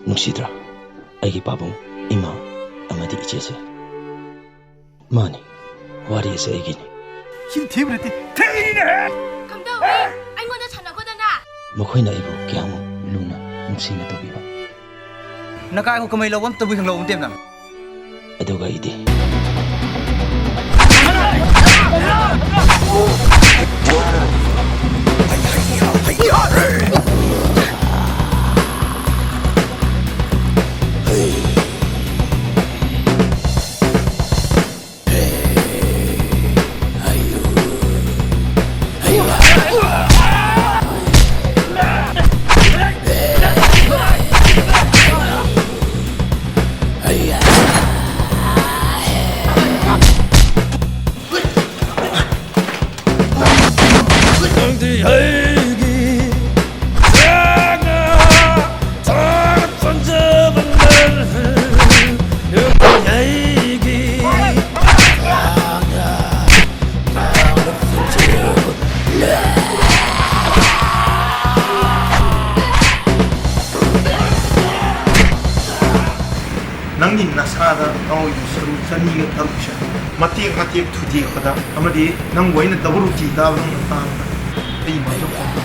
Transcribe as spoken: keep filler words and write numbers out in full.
ꯅꯨꯡꯁꯤꯗ꯭ꯔꯥ ꯑꯩꯒꯤ ꯄꯥꯕꯨꯡ, ꯏꯃꯥ ꯑꯃꯗꯤ ꯏꯆꯦꯁꯦ? ꯃꯥꯅꯤ, ꯋꯥꯔꯤ ꯑꯁꯤ ꯑꯩꯒꯤꯅꯤ꯫ ꯁꯤ ꯊꯤꯕ꯭ꯔꯗꯤ ꯊꯤꯅꯦ꯫ ꯀꯝꯗꯧꯋꯦ? ꯑꯩꯉꯣꯟꯗ ꯁꯥꯟꯅꯈꯣꯗꯅ꯫ ꯃꯈꯣꯏꯅ ꯑꯩꯕꯨ ꯀꯌꯥꯃꯨꯛ ꯂꯨꯅ ꯅꯨꯡꯁꯤꯅ ꯇꯧꯕꯤꯕ꯫ ꯅꯀꯥꯏ ꯀꯃꯩ ꯂꯧꯕ ꯑꯝꯇꯕꯨ ꯍꯦꯛ ꯂꯧꯕ ꯅꯠꯇꯦ ꯅꯪ꯫ ꯑꯗꯨꯒ ꯑꯩꯗꯤ꯫ ꯅꯪꯗꯤ ꯑꯩꯒꯤ ꯆꯥꯛꯅ ꯆꯥꯛ ꯆꯪꯖꯕ ꯅꯪꯗꯤ ꯑꯩꯒꯤ ꯆꯥꯛꯅ ꯆꯥꯛ ꯆꯪꯖꯕ ꯅꯪꯒꯤ ꯅꯁꯥꯗ ꯉꯥꯎꯔꯤꯕ ꯁꯔꯨ ꯆꯅꯤꯒ ꯇꯔꯨꯛꯁꯦ ꯃꯇꯦꯛ ꯃꯇꯦꯛ ꯊꯨꯗꯦꯛꯄꯗ ꯑꯃꯗꯤ ꯅꯪꯕꯨ ꯑꯩꯅ ꯗꯕꯜ ꯔꯣꯇꯤ ꯆꯥꯕꯗꯧꯅ ꯆꯥꯕꯗ ꯑꯩ ꯃꯥꯡꯖꯧ ꯄꯥꯎꯖꯧ꯫